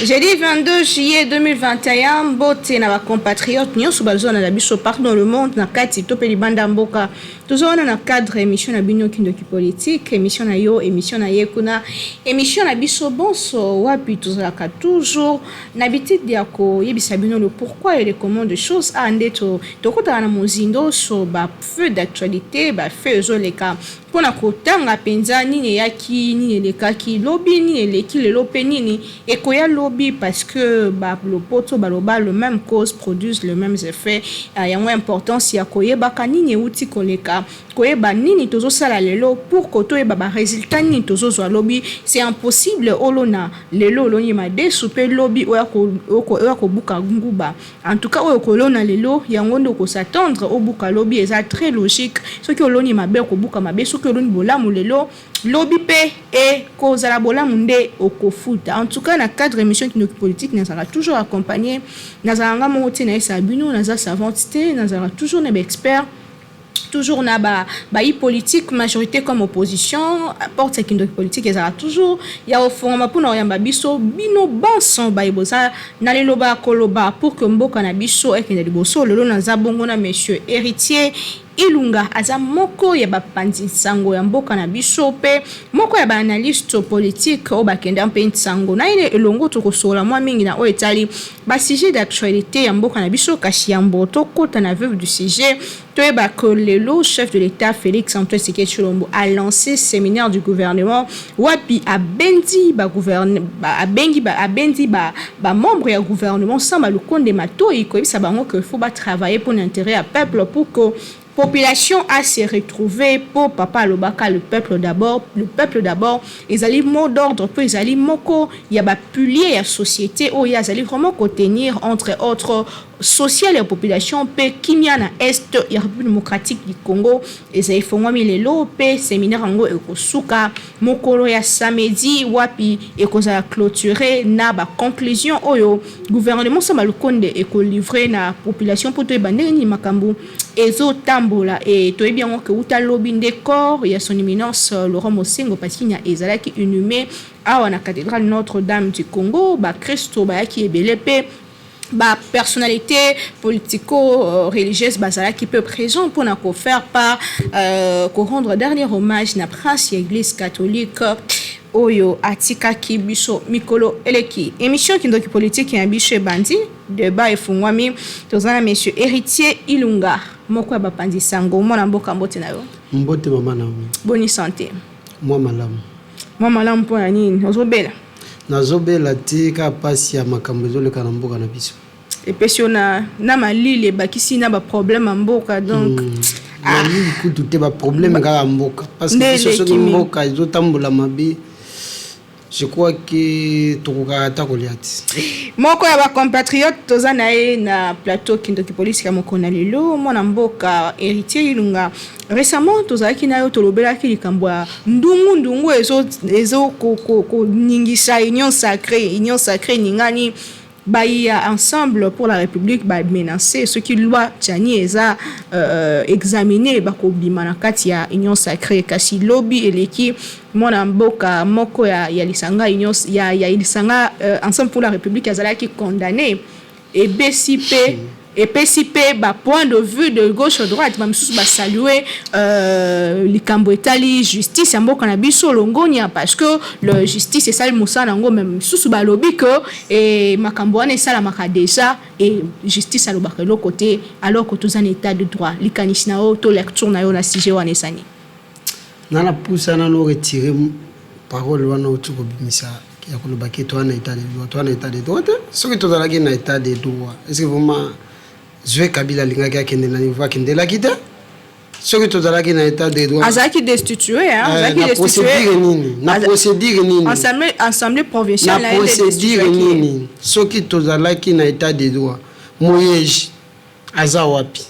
Jeudi 22 juillet 2021, mbote na bacompatriote nyonso bazwana na biso partout dans le monde, na kati to mpe libanda mboka. Toza wana na cadre émission na bino Kindoki Politique, émission na yo, émission na ye kuna, émission na biso bonso, wapi tozalaka toujours na habitude ya koyebisa bino le pourquoi et le comment de choses. A nde tokotaka na mozindo sur bafeu d'actualité, bafeu ezoleka, mpona kotanga mpenza nini eyaki, nini elekaki lobi, nini eleki lelo mpe nini ekoya lobi, parce que balopoto baloba: le même cause produisent le mêmes effets. Yango importance ya koyebaka nini euti koleka, koyeba nini tozosala lelo pour que toyeba barésultat nini tozozwa lobi. C'est impossible olona lelo, oloni madesu, mpe lobi oya kobuka nguba. En tout cas, oyo kolona lelo, yango nde okos'attendre obuka lobi. Eza très logique. Soki oloni mabe, okobuka mabe. Soki oloni bolamu lelo, lobi mpe ekozala bolamu nde okofuta. En tout cas, na cadre émission Kindoki Politique, nazalaka toujours accompagné. Nazalaka nga moko te. Nayesaka bino, naza savante te. Nazalaka toujours na baexpert, toujours na bayi politique, majorité comme opposition. Porte ya Kindoki Politique ezalaka toujours ya kofungama mpona koyamba biso, bino banso baye boza na liloba ya koloba pour que mboka na biso ekende liboso. Lelo naza bongo na monsieur Héritier Ilunga, aza moko ya bapanzi nsango ya mboka na biso mpe moko ya baanalyste politique oyo bakenda mpe nsango na ye. Elongo tokosola mwa mingi na oyo etali basujet d'actualité ya mboka na biso. Kasi yambo tokɔta na vif du sujet, toyeba que lelo chef de l'État Félix Antoine Tshisekedi Tshilombo a lancé séminaire du gouvernement, wapi abendi abengi abendi bamembre ya gouvernement Sama Lukonde matoi, koyebisa bango que faut batravailler pour l'intérêt ya peuple, pour que population a se retrouver. Po papa alobaka: "Le peuple d'abord, le peuple d'abord." Ezali mot d'ordre mpo ezali moko ya bapilier ya société oyo azali vraiment kotenir, entre autres social ya population mpe kimia na Est ya République démocratique du Congo. Ezali efongwami lelo mpe séminaire yango ekosuka mokolo ya samedi, wapi ekozala clôturé na baconclusion oyo gouvernement Sama Lukonde ekolivre na population, mpo toyeba ndenge nini makambo ezotambola. E toyebi yango ke uta lobi nde corps ya Son Éminence Laurent Monsengwo Pasinya ezalaki inhumé awa na cathédrale Notre-Dame du Congo. Bakristo bayaki ebele mpe bapersonnalité politico-religieuse bazalaki mpe présent mpona kofaire part, korendre dernier hommage na prince ya Église catholique oyo atikaki biso mikolo eleki. Émission Kindoki Politique ya biso ebandi, débat efungwami. Toza na monsieur Héritier Ilunga, moko ya bapanzi sango. Mwana mboka, mbote na yo. Mbote, mama Naomi. Boni santé? Mwa malamu. Mwa malamu mpo na nini? Ozobela? Nazobela te, kaka mpasi ya makambo ezoleka na mboka na biso. Epesi yo na malili, ebakisi na baproblème ya mboka, donc Malili kutu te, baproblème kaka ya mboka, parce que biso soki mboka ezotambola mabe, je crois que tokokaka ata kolia te. Moko ya bacompatriote toza na ye na plateau Kindoki Politique ya mokolo na lelo, mwana mboka Héritier Ilunga. Récemment tozalaki na yo, tolobelaki likambo ya ndungu ndungu ezokoningisa Union sacrée. Union sacrée eningani, baya Ensemble pour la République bamenace soki loi Tshiani eza examine, bakobima na kati ya Union sacrée. Kasi lobi eleki, mwana mboka moko ya lisanga union ya lisanga Ensemble pour la République azalaki condamné. Ebesi mpe epesi mpe bapoint de vue de gauche à droite. Bamisusu basalue likambo etali justice ya mboka na biso, longonia, parce que le justice esali mosala yango. Me misusu balobi ke makambo wana esalamaka déjà e justice alobaka eloko te, alors que toza na État de droit. Likanisi na yo to lecture na yo na sujet wana esani? Nga na pusa nano retire parole wana oti kobimisa ya koloba ke toza na État de droit. Toza na État de droit te. Soki tozalaki na État de droit, est ce que vraiment Zoé Kabila alingaki akende na niveau akendelaki te? Soki tozalaki na État de droit, Azalaki destitué, hein? Azalaki na procédure nini? Na procédure nini? Assemblée provinciale. Na procédure nini? Soki tozalaki na État de droit, Muyej aza wapi?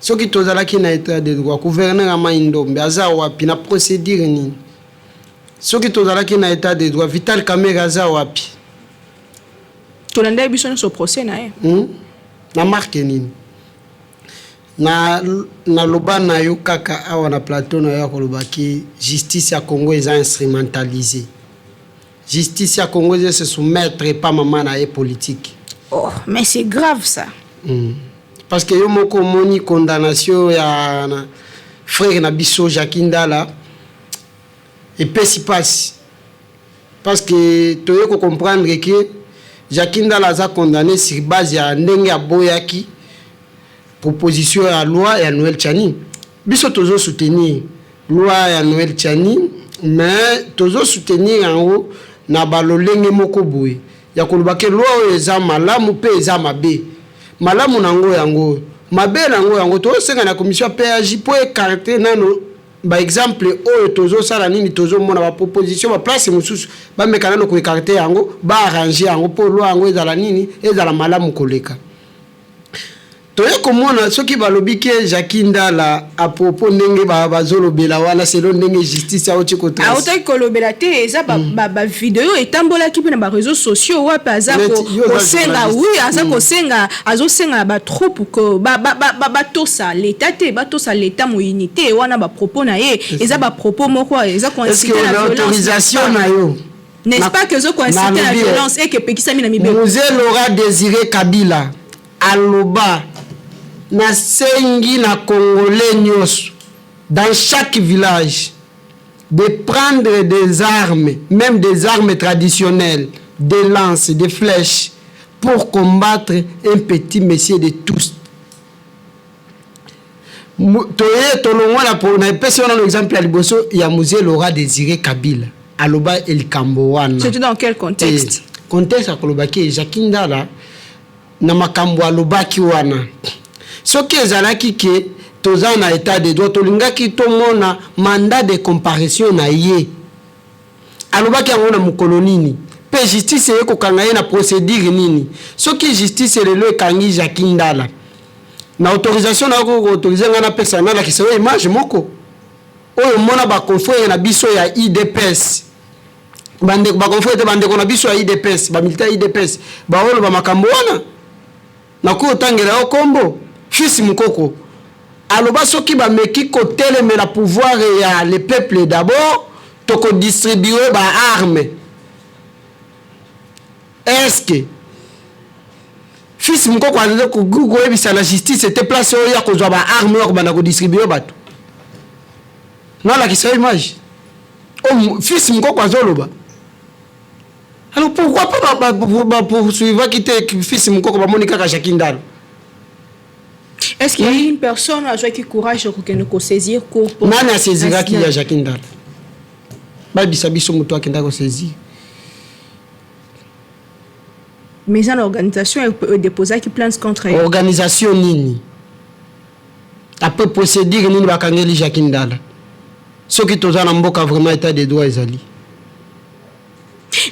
Soki tozalaki na État de droit, gouverneur ya Mai Ndombe aza wapi? Na procédure nini? Soki tozalaki na État de droit, Vital Kamerhe aza wapi? Tolandaki biso nyonso procès na ye. Na marke nini? Na naloba na yo kaka awa na plateau na yo ya kolobaki, justice ya Congo eza instrumentalisé. Justice ya Congo ezo se soumettre epa mama na ye politique. Oh, mais c'est grave ça. Parce que yo moko omoni condamnation ya na frère na biso Jacques Ndala epesi pasi. Parce que toye ko comprendre que Jacques Ndala aza condamné sur base ya ndenge aboyaki proposition ya loi ya Noël Tshiani. Biso tozo soutenir loi ya Noël Tshiani, mais tozo soutenir yango na balolenge moko boye ya koloba ke loi oyo eza malamu mpe eza mabe. Malamu nango yango, mabe nango yango. Tozosenga na commission ya PAJ mpo écarte nano baexemple oyo tozosala nini, tozomona baproposition baplace mosusu, bameka nano koécarter yango, baarranger yango mpo loi yango ezala nini, ezala malamu koleka. Toye komona soki balobi ke Jacques Ndala, à propos ndenge bazolobela wana, selon ndenge justice auti kotrace. Autaki kolobela te, eza bavideo etambolaki mpe na baréseaux sociaux wapi aza Neti, yo oza kosenga. journaliste. Oui, aza kosenga, azosenga na batroupe ke batosa l'état te, batosa l'état moyini te. Wana bapropos na ye, eza bapropos moko eza Est-ce que koinciter na na violence. autorisation na yo? N'est-ce pas que ezo koinciter na nalobi, violence eke epekisami na mibeko? Mzee Laurent Désiré Kabila aloba: nasengi na Congolais nyonso dans chaque village de prendre des armes, même des armes traditionnelles, des lances, des flèches, pour combattre un petit monsieur de tous. Toye tolongwa na epesi wana exemple ya liboso ya Mzee Laurent Désiré Kabila aloba likambo wana. C'était dans quel contexte? Eh, contexte akolobaki Jacques Ndala na makambo alobaki wana, soki ezalaki ke toza na état de droit, tolingaki tomona mandat de comparution na ye. Alobaki yango na mokolo nini mpe justice eye kokanga ye na procédure nini? Soki justice lelo ekangi Jacques Ndala na autorisation na yo, koautoriser ngai napesa, nalakisa yo image moko oyo omona baconfrère na biso ya UDPS, bandeko baconfrère te, bandeko na biso ya UDPS, bamilitaire ya UDPS, baoloba makambo wana. Nakoki otangela yo nkombo Fils Mokoko, aloba soki bameki kotelemela pouvoir ya le peuple d'abord, tokodistribue baarme. Est-ce Fils Mokoko azali koyebisa na justice te place oyo ya kozwa baarme oyo akobanda kodistribue bato? Nalakisa yo image oyo Fils Mokoko azoloba. Alors pourquoi pas bapoursuivaki te Fils Mokoko, bamoni kaka Jacques Ndala? Est-ce qu'il y a une personne azwaki courage ya kokende kosaisir cour Nani asaisiraki ya Jacques Ndala? Babisa biso moto akenda kosaisir. Mais eza na organisation edéposaki plainte contre ye. Organisation nini? Après procédure nini bakangeli Jacques Ndala? Soki toza na mboka vraiment état de droit ezali.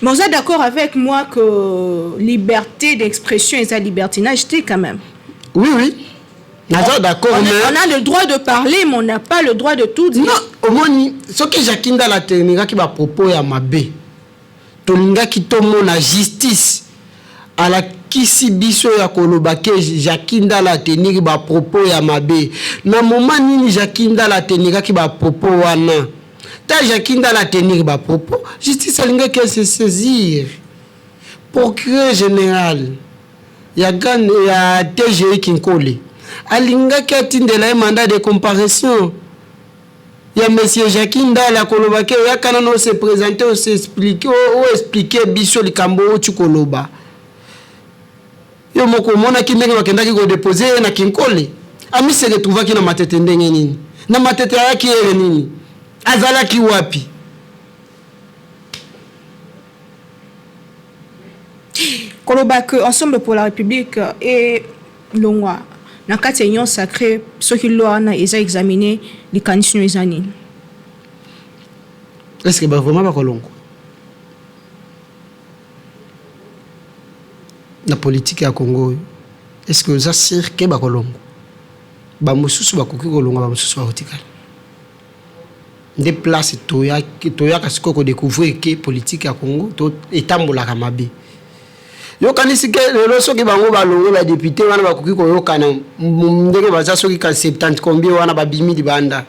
Mais vous êtes d'accord avec moi que liberté d'expression et ça libertinage te quand même? Oui, naza d'accord. On, Mais on a le droit de parler, mais on n'a pas le droit de tout dire. Non, omoni, soki Jacques Ndala ateningaki bapropos ya mabe, tolingaki tomona justice alakisi biso ya koloba ke Jacques Ndala ateniri bapropos ya mabe. Na moma nini Jacques Ndala ateniraki bapropos wana? Ta Jacques Ndala ateniri bapropos, justice alingaki ase saisir. Procureur général ya grande ya TGI Kinkole alingaki atindela ye mandat de comparution ya monsieur Jacques Ndala, koloba ke oyaka nano ose présente, oseexpliquer, oexpliquer biso likambo oti koloba. Yo moko omonaki ndenge bakendaki kodéposer ye na Kinkole, amise retrouvaki na Matete. Ndenge nini na Matete? Ayaki ere nini? Azalaki wapi? Koloba que Ensemble pour la République elongwa na kati ya Union sacrée soki loi wana eza examine, likanisi no eza nini? Est ce que vraiment bakolongwa na politike ya Congo oyo? Est ce que oza sûr ke bakolongwa? Bamosusu bakoki kolongwa, bamosusu bakotikala. Nde place toyaka sikoyo kodécouvrir ke politike ya Congo etambolaka mabe. Yokanisi ke lelo soki bango balongwe, badéputé wana bakoki koyokana ndenge baza, soki ka 70 combien wana babimi libanda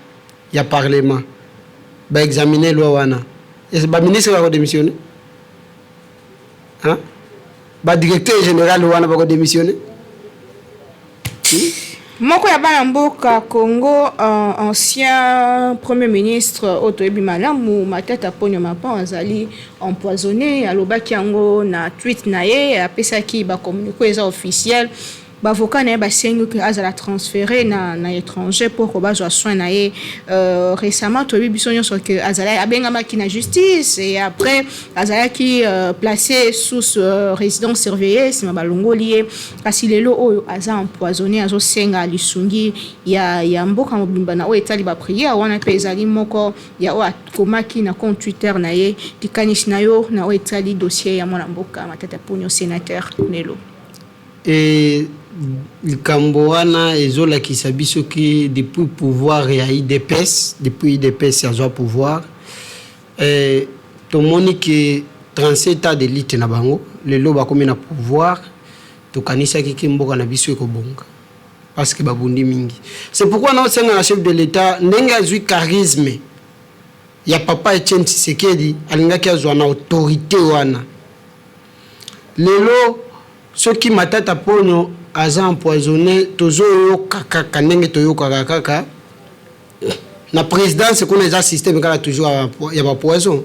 ya parlement, baexamine loi wana, baministre bakodémissionne. Hein? Ba directeur général wana bako démissionner. Moko ya bana mboka Congo, ancien premier ministre oyo toyebi malamu, Matata Ponyo Mapon, azali empoisonné. Alobaki yango na tweet na ye, apesaki bacommuniqué eza officiel. Baavocat na ye basengi ke azala transféré na étranger mpo ko bazwa soin na ye. Récemment, toyebi biso nyonso ke azala abengamaki na justice et après azalaki placé sous résidence surveillée. Nsima balongoli ye, kasi lelo oyo aza empoisonné. Azosenga lisungi ya mboka mobimba na oyo etali baprière wana, mpe ezali moko ya oyo akomaki na compte Twitter na ye. Likanisi na yo na oyo etali dossier ya mwana mboka Matata Ponyo, sénateur lelo? E likambo wana ezolakisa biso ke depuis pouvoir ya UDPS, depuis UDPS azwa pouvoir, tomoni ke 37 ans de lutte na bango, lelo bakomi na pouvoir. Tokanisaki ke mboka na biso ekobonga parce que babundi mingi. C'est pourquoi naosenga na chef de l'État, ndenge azwi charisme ya papa Etienne Tshisekedi, alingaki azwa na autorité wana. Lelo soki Matata Ponyo aza empoisonné, tozoyoka kaka ndenge toyokaka kaka na présidence kuna, eza système kaka toujours ya bapoison.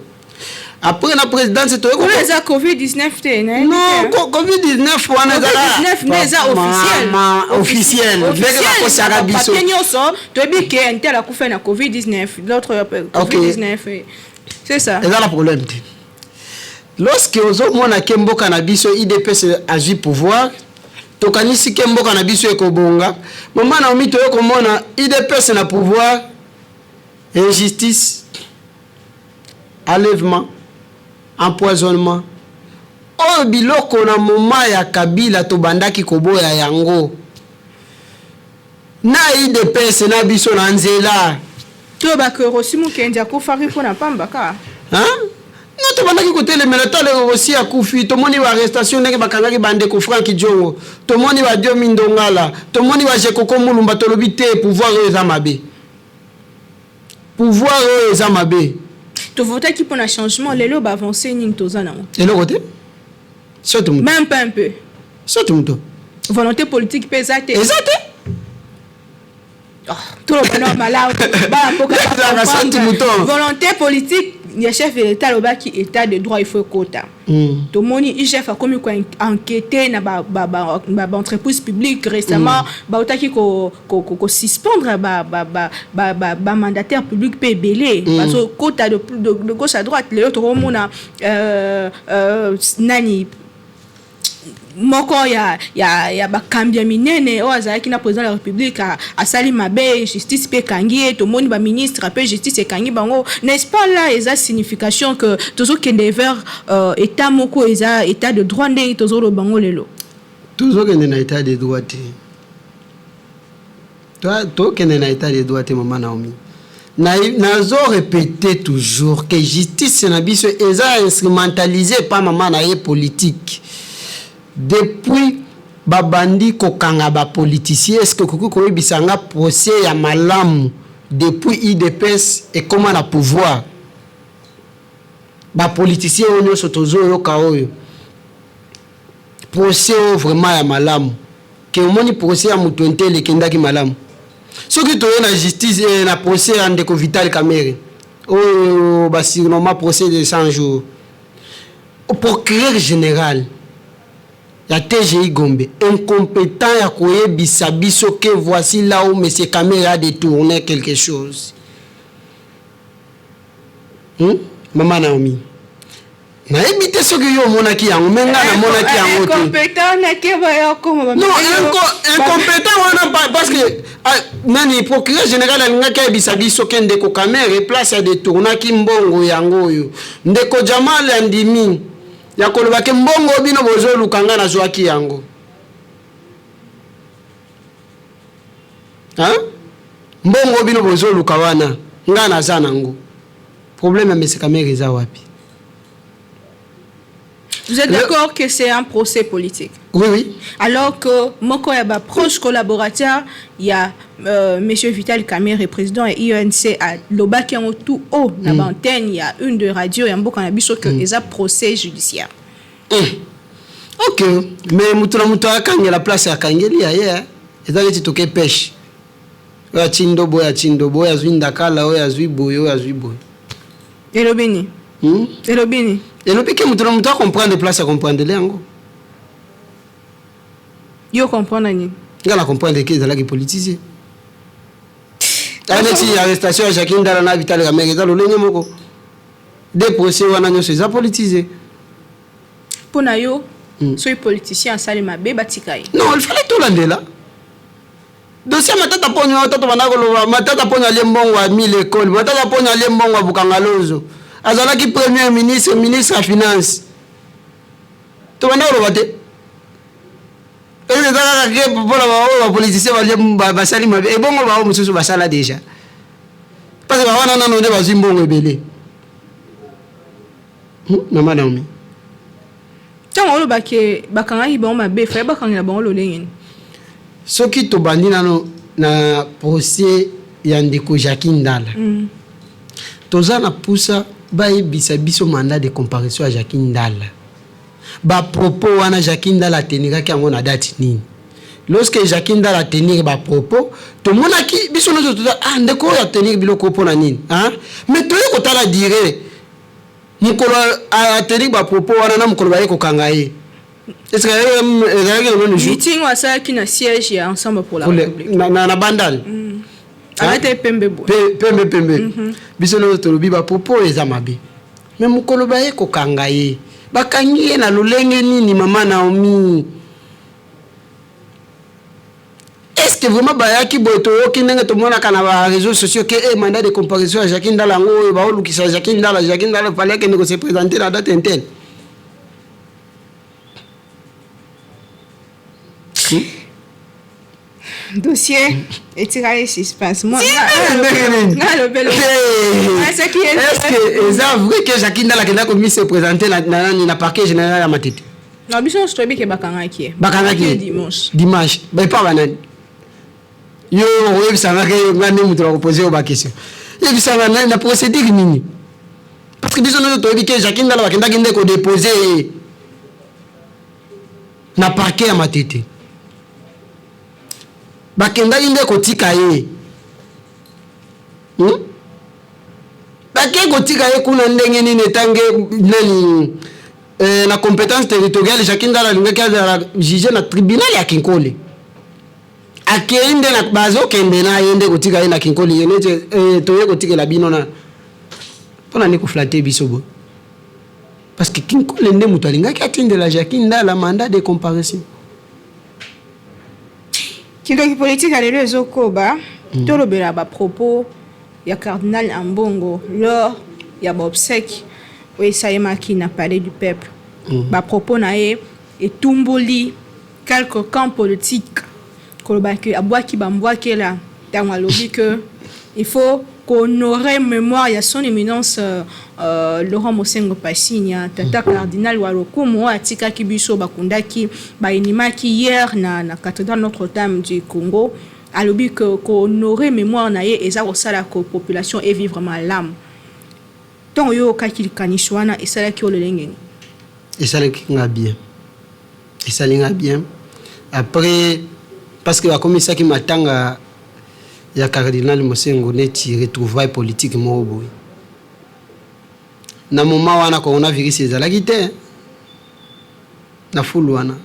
Après na présidence toyeko Kuna eza COVID-19 te? Non, COVID-19 wana. COVID-19 nde eza officiel. Officiel, ndenge bakosaka biso. Papier nyonso toyebi ke un tel akufa na COVID-19, l'autre COVID-19, c'est ça. Eza na problème te. Lorsque ozomona ke mboka na biso, UDPS azwi pouvoir, tokanisi ke mboka na biso ekobonga. Mama Naomi, toye komona UDPS na pouvoir, injustice, enlèvement, empoisonnement, oyo biloko na moma ya Kabila tobandaki koboya yango na UDPS na biso na nzela. To bake Rossy Mukendi akufaki mpona pamba kaka. Hein? No, tobandaki kotelemela. Tala, Rossy akufi, tomoni baarrestation ndenge bakangaki bandeko Frank Diongo, tomoni badiomi Ndongala, tomoni bajekoko Mulumba. Tolobi te, pouvoir oyo eza mabe, pouvoir oyo eza mabe. Tovotaki mpona changement. Lelo baavance nini toza nango? Eloko te, soki moto. Même pas un peu. Soki moto. Volonté politique mpe eza te. Eza te. Toloba no malamu, bana mboka. Ezalaka soki moto. Volonté politique ya chef de l'État, alobaki état de droit, il faut ekota. Tomoni IGF akomi koenquête na baentreprise publique. Récemment bautaki kosuspendre bamandataire public mpe ebele bazokota de gauche à droite. Lelo tokomona nani moko ya bakambi ya minene oyo azalaki na président de la République asali mabe, justice mpe ekangi ye. Tomoni baministre mpe justice ekangi bango, n'est-ce pas? Là eza signification que tozokende vers état moko eza état de droit ndenge tozoloba bango lelo. Tozokende na état de droit te. Tokende na état de droit te, mama Naomi. Nazo répéter toujours que justice na biso eza instrumentalisé pa mama na ye politique. Depuis babandi kokanga bapoliticien, est ce que okoki koyebisa nga procès ya malamu depuis UDPS ekóma na pouvoir? Bapoliticien oyo nyonso tozoyoka oyo, procès oyo vraiment ya malamu ke omoni procès ya moto un tel ekendaki malamu? Soki toye na justice, na procès ya ndeko Vital Kamerhe oyo basurnomma procès de 100 jours, procureur général ya TGI Gombe incompétent ya koyebisa biso ke voici là où monsieur Kamerhe a détourné quelque chose. Mama Naomi, nayebi te soki yo omonaki yango, me ngai namonaki yango te. Incompétent nakeba ya koma. Non, incompétent wana parce que nani, procureur général alingaki ayebisa biso ke ndeko Kamerhe, place adetournaki mbongo yango oyo. Ndeko Jamal andimi ya koloba ke mbongo bino bozoluka, ngai nazwaki yango. Hein? Mbongo bino bozoluka wana, ngai naza nango. Problème ya monsieur Kamerhe eza wapi? Vous êtes d'accord que c'est un procès politique? Oui. Alors que moko ya ba proche collaborateur ya monsieur Vital Kamerhe, président ya UNC, alobaki yango tout haut na ba antenne ya une de radio ya mboka na biso que eza procès judiciaire. Ok, mais moto na moto akangela place akangeli ya ye. Eza neti toke peshe, oyo atie ndobo, oyo atie ndobo, oyo azwi ndakala, oyo azwi boye, oyo azwi boye. Elobi nini? Elobi nini? Elobi ke moto na moto acomprendre place acomprendele yango. Yo comprendre nini? Nga na comprendre ke ezalaki politisé. Aya neti arrestation ya Jacques Ndala na Vital Kamerhe, eza lolenge moko. De procès wana nyonso eza politisé. Mpo na yo, soki politicien asali mabe, batika ye? Non, il fallait tolandela dossier Matata Ponyo. Oyo tata banda koloba, Matata Ponyo alie mbongo ya mille école, Matata Ponyo alie mbongo ya Bukanga Lonzo, azalaki premier ministre, ministre ya finance. Tobanda koloba te eza kaka ke mpona baoyo bapoliticien balie, basali mabe. Ebongo bao mosusu basala déjà, parce que bawana nano nde bazwi mbongo ebele. Mama Naomi. Ntango olobaki bakangaki bango mabe, faye bakangela bango lolenge nini? Soki tobandi nano na procès ya ndeko Jacques Ndala, toza na pusa bayebisa biso mandat de comparution ya Jacques Ndala. Bapropos wana Jacques Ndala ateniraki yango na date nini? Lorsque Jacques Ndala atenir bapropos, tomonaki biso nyonso toza: "Ah, ndeko oyo atenir biloko mpona nini?" Ah, mais toye kotala dire mokolo atenir bapropos wana na mokolo baye kokanga ye, est-ce que ezalaki na même jour? Meeting oyo asalaki na siège ya Ensemble pour la République. Na Bandal. Alati pembe boye. Pembe pembe. Biso nyonso tolobi bapropos oyo eza mabe, mais mokolo baye kokanga ye, bakangi ye na lolenge nini? Mama Naomi, est ce que vraiment bayaki boye? Toyoki ndenge tomonaka na baréseaux sociaux ke e mandat de comparution ya Jacques Ndala yango oyo baolukisa Jacques Ndala. Jacques Ndala fallait akende kose présenter na date un tel. Dossier etikali suspense. Ndenge nini? Nga alobeli. Est-ce que eza vrai que Jacques Ndala akenda komi se présenter na nani, na parquet général ya Matete? Na biso nyonso toyebi ke bakangaki ye. Bakangaki ye. Dimanche. Dimanche epa banani? Yo oyebisanga ke nga nde moto na kopose yo baquestion. Yebisanga na procédure nini? Parce que biso nyonso toyebi ke Jacques Ndala bakendaki nde kodépose ye na parquet ya Matete. Bakendaki nde kotika ye, Bake kotika ye kuna ndenge nini, etange nani, na compétence territoriale? Jacques Ndala alingaki azala juge na tribunal ya Kinkole. Akei nde bazokende na ye nde kotika ye na Kinkole. Ye neti toye kotikela bino na mpona nini koflatter biso boye? Parce que Kinkole nde moto alingaki atindela Jacques Ndala mandat de comparution. Kindoki politique ya lelo ezokoba. Tolobela bapropos ya cardinal Ambongo lors ya baobsèques oyo esalemaki na Palais du Peuple. Bapropos na ye etumboli quelque camp politique, koloba ke abwaki bambwakela ntango alobi ke il faut kohonorer mémoire ya son éminence Laurent Monsengwo Pasinya, tata cardinal wa lokumu oyo atikaki biso. Bakundaki, bainhumaki hier na cathédrale Notre-Dame du Congo. Alobi ke kohonorer mémoire na ye eza kosala ko population evivre malamu. Ntango oyo okaki likanisi wana, esalaki yo lolenge nini? Esalaki nga bien, esali nga bien après, parce que bakomisaki matanga ya cardinal Monsengwo neti retrouvaille politique moko boye. Na moment wana coronavirus ezalaki te. Na fulu wana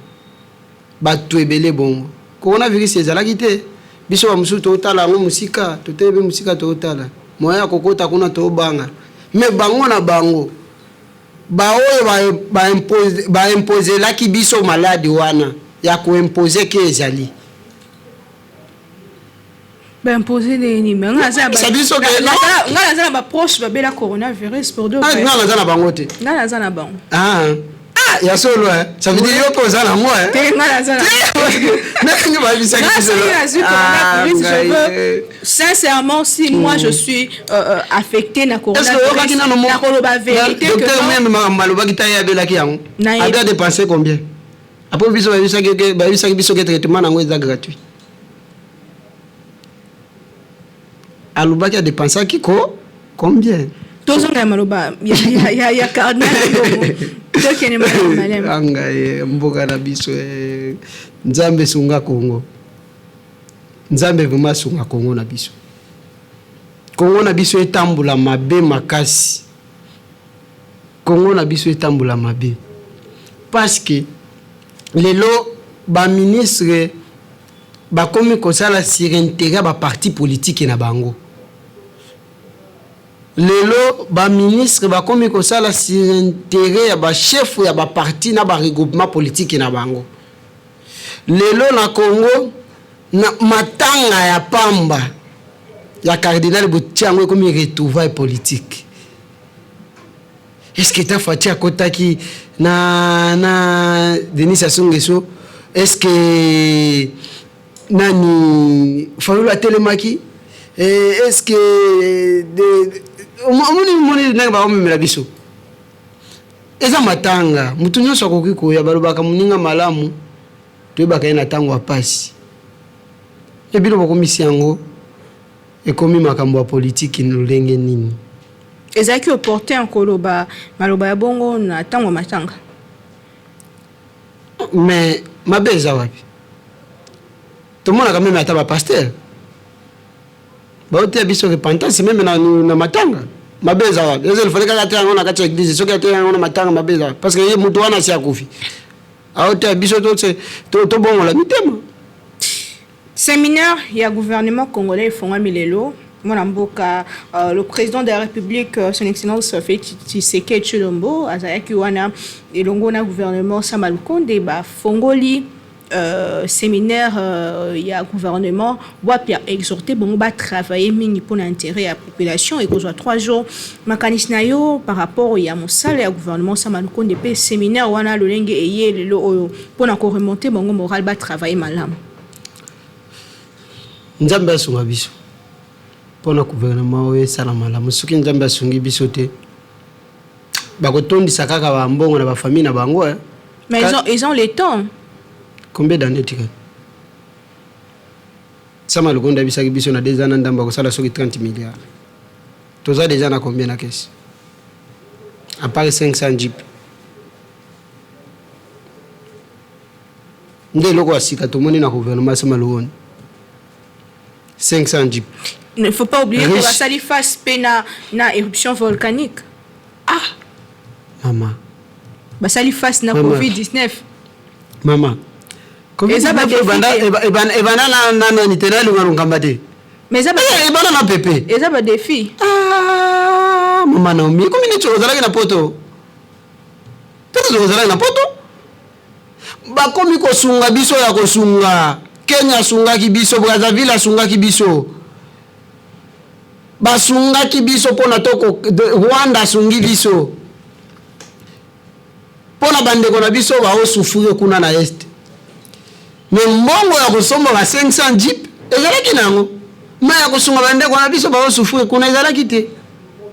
bato ebele bongo, coronavirus ezalaki te. Biso bamosusu totala yango mosika, totelemi mosika, totala moyen ya kokota kuna, tobanga. Mais bango na bango baoyo baimposelaki biso maladi wana ya koimpose ke ezali. Baimpose nini? Me nga naza na baproche babela coronavirus pour de. Nga naza na bango te. Nga naza na bango. Ah, ya solo? Ça veut dire yo mpe oza nango? Te, nga naza na. Ndenge bayebisaki biso. Je veux sincèrement, si moi je suis affecté na coronavirus, nakoloba vérité. Docteur même makambo alobaki ta ye abelaki yango, abi adépenser combien? Après biso bayebisaki biso ke traitement nango eza gratuit. Alobaki adépensaki ko combien? Tozonga ya maloba ya cardinal. Tokende malamu malamu. Anga ye mboka na biso eh. Nzambe sunga Congo. Nzambe vraiment asunga Congo na biso. Congo na biso etambola mabe makasi. Congo na biso etambola mabe. Parce que lelo ba ministre bakomi kosala sur intérêt ya ba parti politique na bango. Lelo ba ministre bakomi kosala sur intérêt ya ba chef ya ba parti na ba regroupement politique na bango. Lelo na Congo na matanga ya pamba ya cardinal botia yango ekomi retrouvaille politique. Est-ce que ta Fatshi akotaki na na Denis Sassou Nguesso? Est-ce que nani Fayulu atelemaki? Eh, est-ce que omoni moni ndenge baomemela biso eza matanga, motu nyonso akoki koya. Balobaka moninga malamu toyebaka ye na ntango ya pasi. E bino bokomisi yango ekomi makambo ya politiki lolenge nini? Ezalaki opportun koloba maloba ya bongo na ntango ya matanga? Mais mabe eza wapi? Tomonaka même ata bapasteur baoteya biso repentance même na matanga. Mabe eza wapi? Eza ilfale kaka ateya yango na kati ya église? Soki ateya yango na matanga, mabe eza wapi? Parce que ye moto wana asi akufi, aoteya biso tobongola mitema. Séminaire ya gouvernement congolais efongwami lelo. Mwana mboka le président de la République, son excellence Félix Tshisekedi Tshilombo, azalaki wana elongo na gouvernement Sama Lukonde. Bafongoli séminaire ya gouvernement wapi ya exhorté bango batravailler mingi mpona intérêt ya population. Ekozwa 3 jours. Makanisi na yo par rapport ya mosala ya gouvernement Sama Lukonde mpe séminaire wana lolenge eye lelo oyo mpona koremonter bango moral, batravailler malamu? Nzambe asunga biso mpona gouvernement oyo esala malamu. Soki Nzambe asungi biso te, bakotondisa kaka bambongo na bafamille na bango, eh. Mais ils ont le temps. Combien d'années tikali? Sama Lukonde ayebisaki biso na 2 ans na ndambo akosala soki 30 milliards. Toza déjà na combien na caisse, à part 500 jeep? Nde eloko ya sika tomoni na gouvernement Sama Lukonde, 500 jeep. Il ne faut pas oublier que basali face mpe na éruption volcanique. Ah mama. Basali face na Covid-19. Mama, ebanda na nani te? Nalinga lunkamba te. Mais ebanda na pepe. Eza badéfi. Ah, mama Naomi, ekomi neti ozalaki na poto. Peut-être ozalaki na poto. Bakomi kosunga biso ya kosunga. Kenya asungaki biso, Brazzaville asungaki biso, basungaki biso mpona to Rwanda asungi biso mpona bandeko na biso baosouffrir kuna na Est. Mais mbongo ya kosomba ba 500 jeep ezalaki na yango, mais ya kosunga bandeko na biso baosouffrir kuna ezalaki te.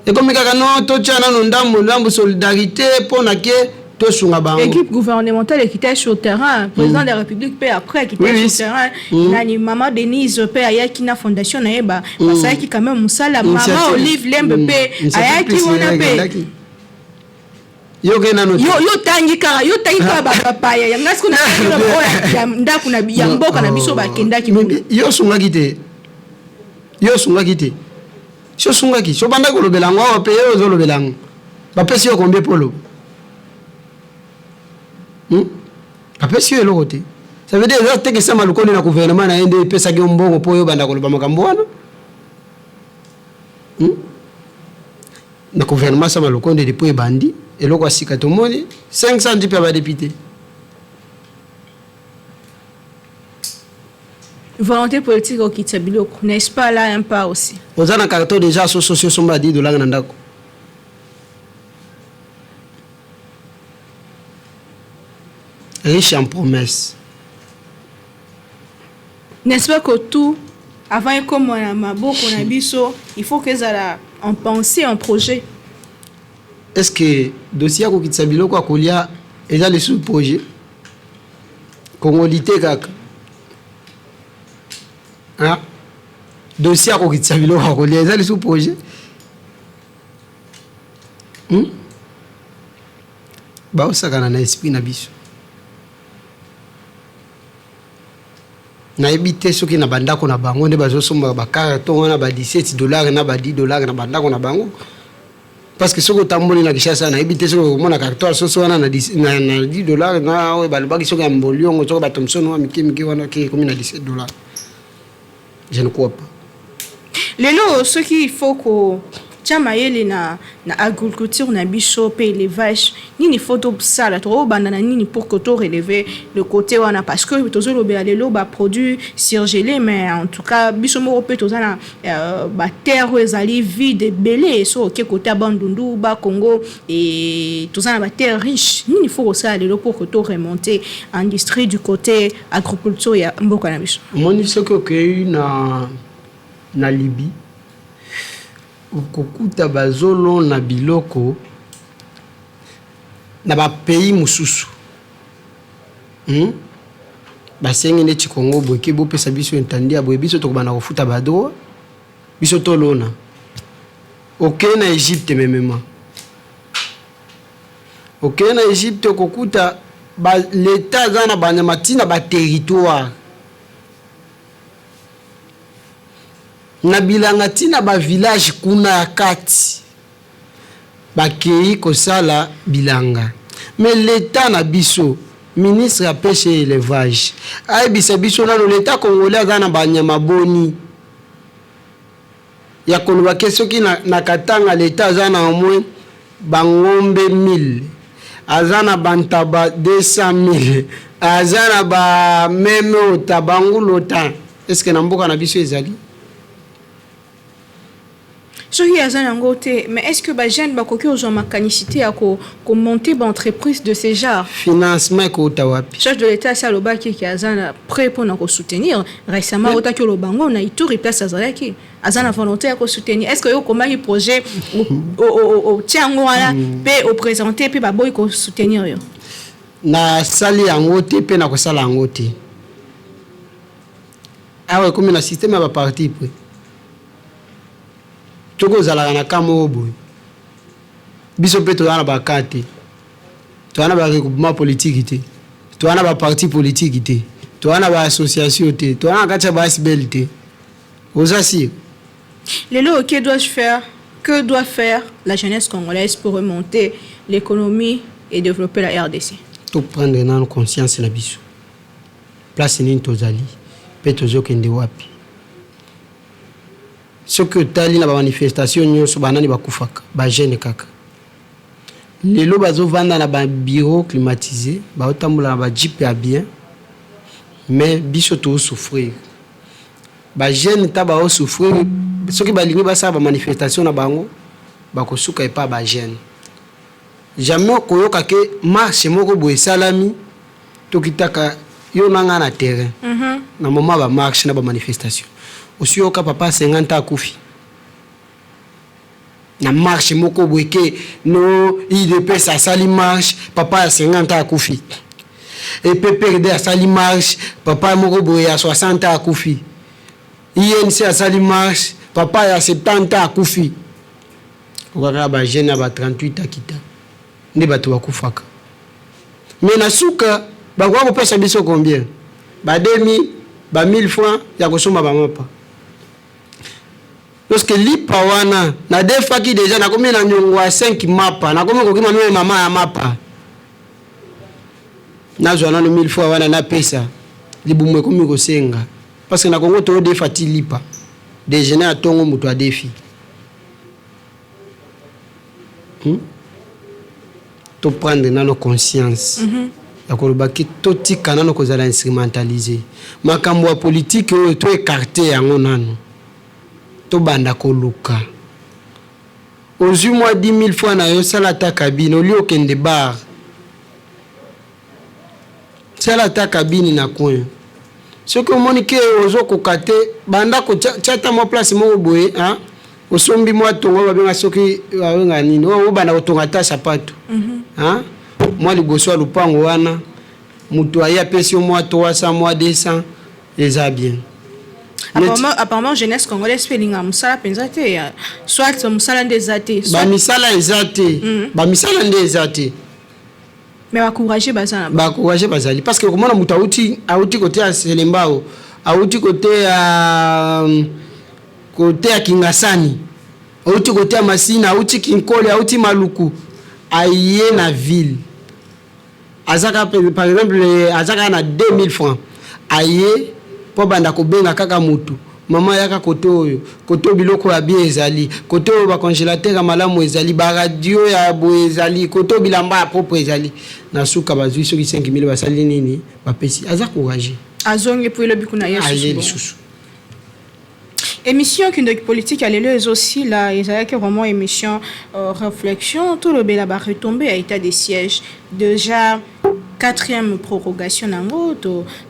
Ekomi kaka no totya nano ndambo ndambo, solidarité mpona ke tosunga bango. Équipe gouvernementale ekitaki sur terrain, président de la République mpe après akitaki sur terrain. Nani, mama Denise mpe ayaki na fondation na ye, basalaki quand même mosala. Mama Olive Lembe mpe ayaki wana mpe. Yo ke nano. Yo tangi kaka, yo tangi kaka bapaya yanga. Siko oyo ya ndako ya mboka na biso bakendaki. Yo osungaki te, yo osungaki te. Si osungaki, si obandaki kolobela yango awa mpe. Yo ozolobela yango, bapesi yo combien mpo oloba? Bapesi yo eloko te. Ça veut dire eza teke Sama Lukonde na gouvernement na ye nde epesaki yo mbongo mpo oyo obanda koloba makambo wana? Na gouvernement Sama Lukonde, depuis ebandi, eloko ya sika tomoni 500 jeep ya badéputé. Volonté politique okitisa biloko, n'est-ce pas là un pas aussi? Oza na carton déjà soso si osomba ya 10 $ na ndako. Riche en promesses. N'est-ce pas que tout avant ekoma na maboko na biso, il faut que ezala en pensée, en projet? Est ce que dossier ya kokitisa biloko ya kolia eza lisusu projet? Kongoli te kaka. Ah, dossier ya kokitisa biloko ya kolia eza lisusu projet? Baosakana na esprit na biso. Nayebi te soki na bandako na bango nde bazosomba bacarton wana ba 17 $ na ba 10 $ na bandako na bango, parce que soki otamboli na Kinshasa, nayebi te soki okomona carton ya soso wana na 10 $ na oyo balobaki soki ya mboliongo, soki bathomson wa mike mike wana ke ekomi na 17 $. Je ne crois pas. Lelo, soki il faut kotia mayele na agriculture na biso mpe élevage, nini faut tosala? Tokobanda na nini pour que to relever le côté wana? Parce que tozolobela lelo baproduit surgelé, mais en tout cas biso moko mpe toza na baterre oyo ezali vide ebele. So oke côté ya Bandundu, Bakongo, e toza na baterre riche. Nini faut kosala lelo pour que to remonter industrie du côté agriculture ya mboka na biso? Omoni, soki okei na Libye, okokuta bazolona biloko na bapays mosusu, Basengi neti Kongo boye ke bopesa biso etandi ya boye, biso tokobanda kofuta badroit, biso tolona. Okei na Egypte memema, okei na Egypte, okokuta leta aza na banyama ntina baterritoire na bilanga, ntina bavillage kuna ya kati, bakei kosala bilanga. Mais leta na biso, ministre ya pêche et élevage ayebisa biso nano, leta congolais aza na banyama boni ya koloba ke soki na Katanga leta aza na au moins bangombe 1000, aza na bantaba 200 000, aza na bameme ota bangulu ota? Est-ce na mboka na biso ezali? Soki aza yango te, mais est ce que bajeune bakoki kozwa makanisi te ya komonter baentreprise de ce genre? Financement ekouta wapi? Chef de l'État asi alobaki ke aza na prêt mpona kosoutenir. Récemment otaki oloba ngo na Ituri, place azalaki, aza na volonté ya kosoutenir. Est ce que yo okomaki projet, otia yango wana mpe oprésente, mpe baboyi kosoutenir yo? Nasali yango te mpe nakosala yango te. Awa ekomi na système ya baparti pris. Soki ozalaka na ka moko boye, biso mpe toza na baka te, toza na baregroupement politique te, toza na baparti politique te, toza na baassociation te, toza na kati ya baASBL te. Oza sûr? Lelo, que dois-je faire, que doit faire la jeunesse congolaise pour remonter l'économie et développer la RDC? Toprendre nano conscience na biso, place nini tozali mpe tozokende wapi. Soki otali na bamanifestation nyonso, banani bakufaka? Bajeune kaka. Lelo bazovanda na babureau climatisé, baotambola na bajeep ya bien, mais biso tozosouffrir. Bajeune ta baosouffrir. Soki balingi basala bamanifestation na bango, bakosuka epa bajeune. Jamais okoyoka ke marche moko boye esalami. Tokitaka yo na nga na terrain na moment bamarche na bamanifestation, osi yoka papa 50 ans akufi na marche moko boye ke no UDPS asali marche, papa ya 50 ans akufi, PPRD asali marche, papa moko boye ya 60 ans akufi, UNC asali marche, papa ya 70 ans akufi. Okaka bajeune ya ba 38 akita nde bato bakufaka. Mais na suka bakoka kopesa biso combien? Ba 2000, ba 1000 francs ya kosomba bamapa. Lorsque lipa wana nadefaki déjà, nakomi na niongo ya 5 mapa, nakomi kokima meme mama ya mapa, nazwa nano 1000 francs wana napesa, libumu ekomi kosenga, parce que na Kongo toyodefa ti lipa déjeuner ya ntongo, moto adefi, Toprendre nano conscience ya koloba ke totika nano kozala instrumentalisé. Makambo ya politike oyo, toécarter yango nano, tobanda koluka. Ozwi mwa 10 000 fois na yo, sala ata cabine. Oli okende bar, sala ata cabine na coin. Soki omoni ke ozokoka te, banda kotia ata mwa place moko boye, hein? Osombi mwa tongo, babenga soki babenga nini oyo, obanda kotonga ata sapato, hein? Mwa liboso ya lupango wana, moto aye apesi yo mwa 300, mwa 200, eza bien. Apparemment jeunesse congolaise mpe elingaka mosala mpenza te. Soit mosala nde eza te. Bamisala eza te. Bamisala nde eza te. Mais bacourage baza na Bacourage bazali, parce que komona moto auti côté ya Selembao, auti côté ya Kingasani, auti côté ya Masina, auti Kinkole, auti Maluku, aye na ville, aza kaka, par exemple, aza kaka na 2000 francs, aye mpo banda kobenga kaka motu: "Mama, yaka côté oyo, côté oyo biloko ya bien ezali, côté oyo bacongélateur ya malamu ezali, baradio ya boye ezali, côté oyo bilamba ya propre ezali." Na suka bazwi soki 5000, basali nini? Bapesi. Aza courage. Azongi mpo elobi kuna ye. Aye lisusu. Émission Kindoki Politique ya lelo ezosila. Ezalaki vraiment émission réflexion. Tolobela baretombées ya état de siège, déjà quatrième prorogation nango.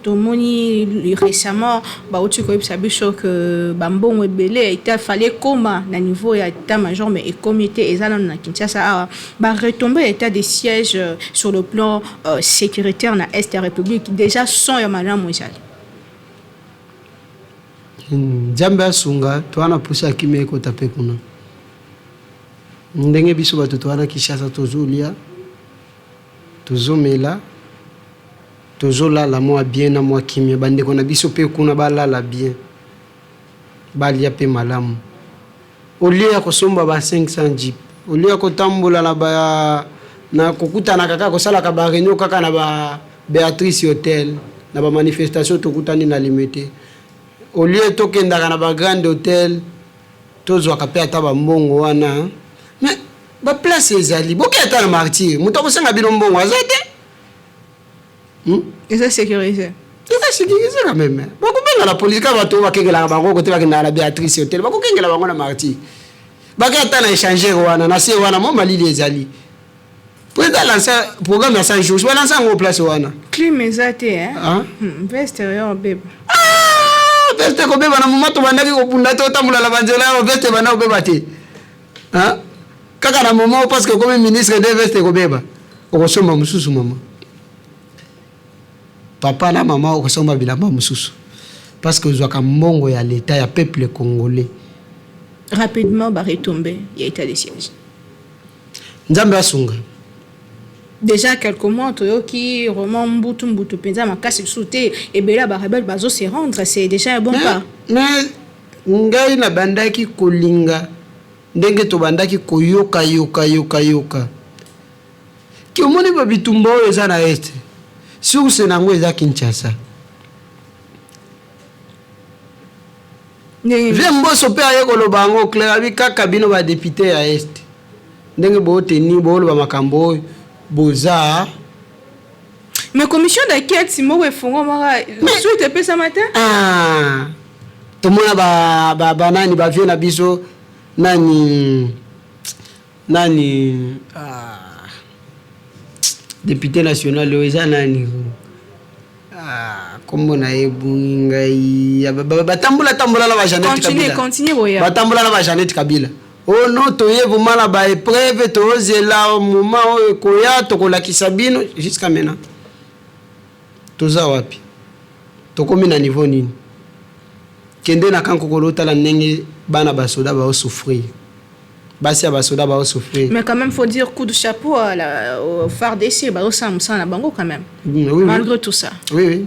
Tomoni récemment bauti koyebisa biso ke bambongo ebele eta fallait ekóma na niveau ya état major, mais ekómi te, eza nano na Kinshasa awa. Baretombées ya état de siège sur le plan sécuritaire na est ya République, déjà son ya malamu ezali? Nzambe asunga, toza na pusa ya kimia ekota mpe kuna. Ndenge biso bato toza na Kinshasa, tozolia, tozomela, tozolala mwa bien na mwa kimia. Bandeko na biso mpe kuna balala bien, balia mpe malamu, au lieu ya kosomba ba 500 jeep, au lieu ya kotambola na ba na kokutana kaka, kosalaka baréunion kaka na ba Béatrice Hotel, na bamanifestation tokutani na Limete, au lieu tokendaka na bagrande hôtel, tozwaka mpe ata bambongo wana. Mais baplace ezali, boke ata na Martyr, moto akosenga bino mbongo aza te. Eza sécurisé. Eza sécurisé quand même. Bakobenga la police kaka. Bato oyo bakengelaka bango kote bakendaka na Béatrice Hotel, bakokengela bango na Martyr. Bake ata na échangeur wana na se wana, mwa malili ezali. Président lance programme ya 100 jours, balance yango place wana. Clim eza te, hein? Veste oyo beba. Ah, veste kobeba na moma tobandaki kobunda te, otambola na banzela yayo, veste ebanda kobeba te. Hein? Kaka na moment parce que okomi ministre de, veste ekobeba, okosomba mosusu. Mama, papa na mama, okosomba bilamba mosusu parce que ozwaka mbongo ya leta, ya peuple congolais. Rapidement, baretombées ya état de siège? Nzambe asunga. Déjà quelques mois, toyoki vraiment mbutu mbutu mpenza makasi lisusu te. Ebele ya barebele bazo se rendre, c'est déjà un bon pas. Mais ngai nabandaki kolinga ndenge tobandaki koyoka yoka yoka yoka ki omoni babitumba oyo eza na est, source nango eza Kinshasa. Ndenge Vie Mboso mpe aye koloba yango clair, abi kaka bino badéputé ya est, ndenge booteni booloba makambo oyo boza. Mais commission d'enquête moko efungwamaka, suite epesama te. Ah, tomona banani, bavieux na biso, nani nani, ah, député national oyo eza nani, ah, kombo na ye ebungi ngai. Batambola tambola na baJanet Continue. Kabila. Continue boya. Batambola na baJanet Kabila. Oh no, toye vraiment na baépreuve, tozela moment oyo ekoya, tokolakisa bino. Jusqu'à maintenant toza wapi? Tokomi na niveau nini? Kende na Kankokolo, otala ndenge bana basoda baosouffrir, basi ya basoda baosouffrir. Mais quand même, faut dire coup de chapeau au FARDC, bazosala mosala na bango quand même. Oui. Malgré tout ça. Oui,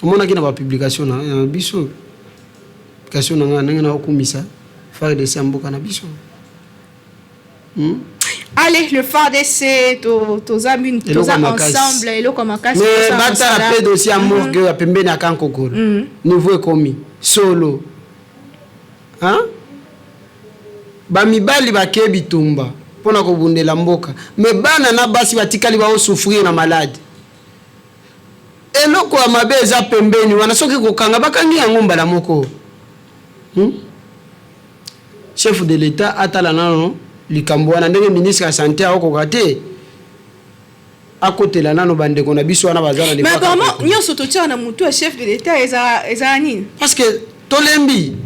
omonaki na bapublication na biso, publication na ngai, ndenge naokumisa FARDC ya mboka na biso. Allez, le FARDC, toza Eloko toza makasi. ensemble, eloko makasi. Mais tosala batala mosala. mpe dossier ya morgue ya pembeni ya Kankokolo, niveau ekomi solo. Hein? Bamibali bake bitumba mpona kobundela mboka, mais bana na basi batikali baosouffrir na malade. Eloko ya mabe eza pembeni wana, soki kokanga bakangi yango mbala moko. Chef de l'état atala nano likambo wana, ndenge ministre ya santé aokoka te, akotela nano bandeko na biso wana baza na Mais niveau ya apparemment Kankokolo. Nyonso totiaka na motu ya chef de l'état ezala nini? Parce que tolembi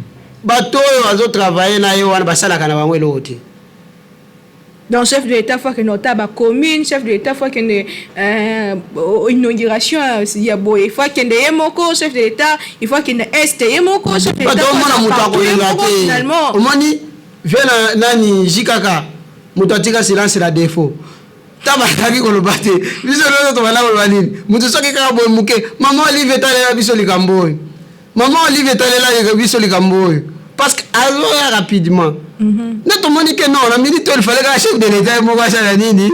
bato oyo bazotravaille na ye wana, basalaka na bango eloko te. Donc chef de l'état faut akende ota bacommune, chef de l'état faut akende inauguration ya boye, faut akende ye moko, chef de l'état il faut akende est ye moko, chef de l'état Bato faut omona aza moto partout ye akolinga moko, te. Finalement Omoni vie na nani, jikaka moto atika silence na défaut. Ta bandaki koloba te, biso nyonso tobanda koloba nini? Moto soki kaka boye moke, mama Olive etalela biso likambo oyo, mama Olive etalela biso likambo oyo, parce que azoya rapidement. Nde tomoni ke non, na minute oyo il fallait kaka chef de l'État ye moko asala nini,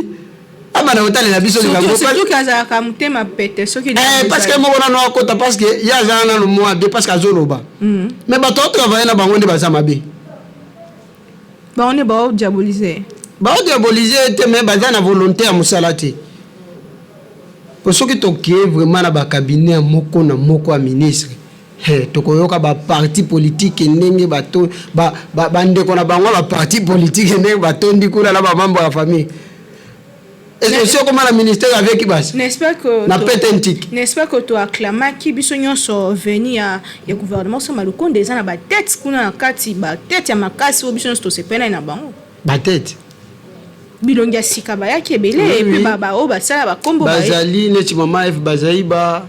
abanda kotalela biso likambo. Surtout ke azalaka motema pete soki Parce que moko nano akota, parce que ye aza nano mwa bien, parce que azoloba. Mais bato aotravaille na bango nde baza mabe. Bango nde baodiaboliser. Baodiaboliser te, mais baza na volonté ya mosala te. Po soki tokee vraiment na bacabinet ya moko na moko ya ministre, tokoyoka baparti politique ndenge bato bandeko na bango ya baparti politique ndenge batondi kuna na bamembre ya famille. Est-ce que okoma na ministère avec basi? N'est-ce pas que Na pete ntiki. N'est-ce pas que toacclamaki biso nyonso venue ya gouvernement Sama Lukonde? Eza na batete kuna na kati, batete ya makasi oyo biso nyonso tosepelai na bango. Batete? Bilongi ya sika bayaki ebele. Et puis baoyo basala bakombo. Bazali neti mama F Bazaiba,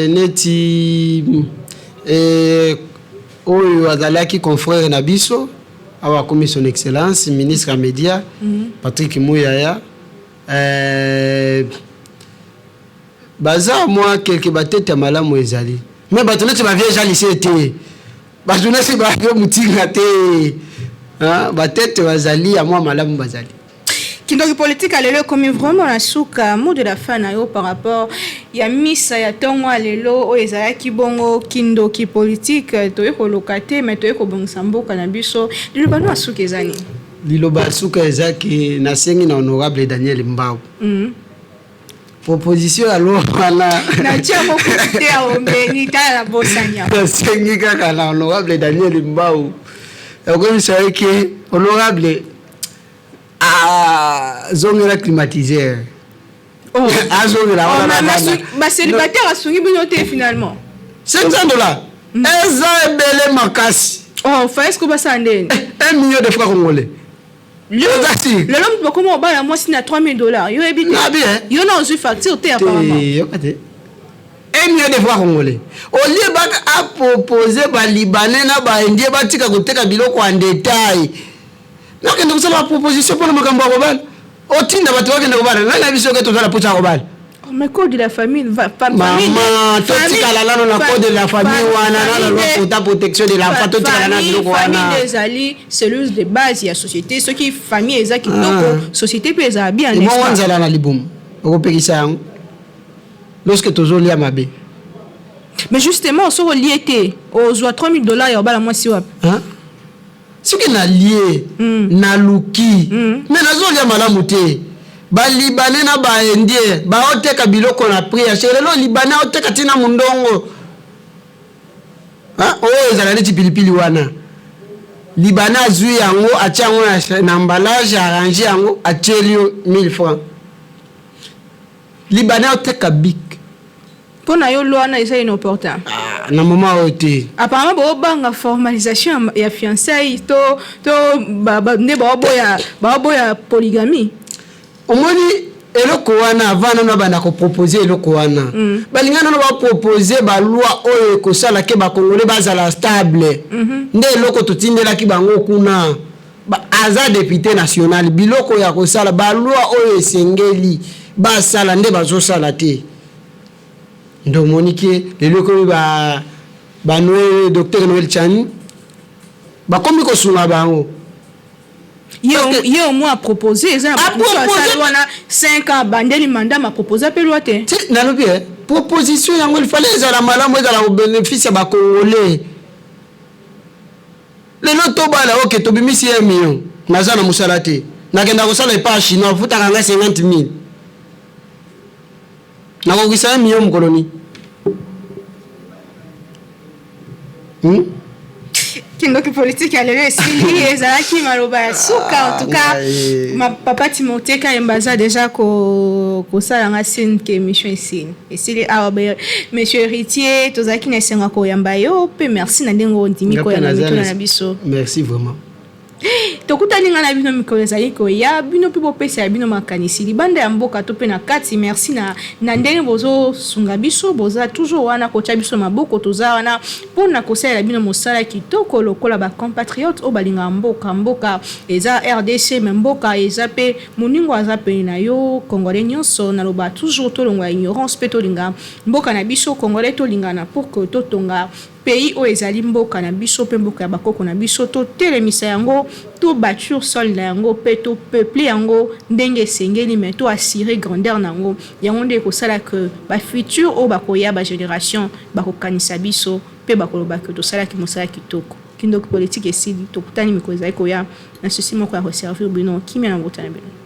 neti oyo azalaki confrère na biso awa, akomi son excellence ministre ya média, Patrick Muyaya. Baza mwa quelque batete ya malamu ezali, mais bato neti bavieux Jean Lucien te, bato neti bavieux Mutinga te. Batete bazali ya mwa malamu, bazali. Kindoki politique ya lelo ekomi vraiment na suka. Mot de la fin na yo par rapport ya misa ya ntongo ya lelo oyo ezalaki bongo kindoki politique, toye koloka te, mais toye kobongisa mboka na biso. Liloba no ya suka eza nini? Liloba ya suka eza ke nasengi na honorable Daniel Mbau, proposition ya loi wana. Natia yango kutu te ya ombeni, tala na bosani yango. Nasengi kaka na honorable Daniel Mbau, okoyebisa ye ke honorable azongela climatiseur, azongela wana na bana. Bacélibataire asungi bino te finalement? 500 $ eza ebele makasi. Oh, fa est ce que basala ndeni? 1 million de francs congolais eza si. Lelo moto bakoma obala mwasi na 3000 $, yo yebi te? Na bien. Yo na ozwi facture te apparemment. Te, yoka te, 1 million de francs congolais, olie baka apropose balibanais na baindien batika koteka biloko en détail, nakende kosala baproposition mpona makambo ya kobala, otinda bato bakende kobala. Ngai na biso ke toza na posa ya kobala. Oh, mais code de la famille Mama, totikala nano na code de la famille wana, na la loi portant protection de l'enfant, totikala na biloko wana. Famille ezali cellule de base ya société. Soki famille eza kitoko, société mpe ezala bien, n'est-ce Ebongo pas? Nzala na libumu okopekisa yango lorsque tozolia mabe? Mais justement, soki olie te, ozwa 3000 $ ya obala mwasi wapi? Hein? Soki nalie, naluki, mais nazolia malamu te. Balibanais na baindien baoteka biloko na prix ya cher. Lelo libanais aoteka ntina mondongo. Hein? Oyo ezala neti pilipili wana, libanais azwi yango, atia yango na emballage, arrange yango, atieli yo 1000 francs. Libanais aoteka bic. Mpo na yo, loi wana eza inopportun? Ah, na moment oyo te. Apparemment boobanga formalisation ya fiançailles to nde baoboya polygamie. Omoni eloko wana, avant nano banda kopropose eloko wana, balinga nano bapropose baloi oyo ekosala ke bakongole bazala stable. Nde eloko totindelaki bango kuna. Aza député national, biloko ya kosala baloi oyo esengeli basala nde bazosala te. Nde omoni ke lelo ekomi banoel, docteur Noël Tshiani bakomi kosunga bango. Ye au moins apropose, eza na bato mosusu asali wana 5 ans, bandeli mandat, mapropose mpe loi te. Ti nalobi proposition yango il fallait ezala malamu, ezala kobénéfice ya bakongolais. Lelo tobala, oke tobimisi 1 million, naza na mosala te, nakenda kosala epa ya chinois, afutaka ngai 50 000, nakokisa 1 million mokolo nini? Kindoki politique ya lelo esili, ezalaki maloba ya suka. En tout cas, ma papa Timothée Kayemba aza déjà kosala nga signe ke émission esili awa. Monsieur Héritier, tozalaki na esengo koyamba yo mpe merci na ndenge ondimi koyamba mituna na biso. Merci vraiment. Tokutani ngai na bino mikolo ezali koya. Bino mpe bopesa ya bino makanisi libanda ya mboka to mpe na kati. Merci na ndenge bozosunga biso, boza toujours wana kotia biso maboko. Toza wana mpona kosalela bino mosala kitoko lokola bacompatriote oyo balingaka mboka. Mboka eza RDC, mais mboka eza mpe moningo aza pene na yo. Congolais nyonso, naloba toujours, tolongwa ignorance mpe tolinga mboka na biso. Congolais, tolingana pour que totonga pays oyo ezali mboka na biso mpe mboka ya bakoko na biso. Totelemisa yango, tobâtir sol na yango mpe topeupler yango ndenge esengeli, mais toassurer grandeur na yango. Yango nde ekosala ke bafutur oyo bakoya, bagénération bakokanisa biso mpe bakoloba ke tosalaki mosala kitoko. Kindoki Politique esili. Tokutani mikolo ezali koya na susi moko ya koservir bino. Kimia na mabota na bino.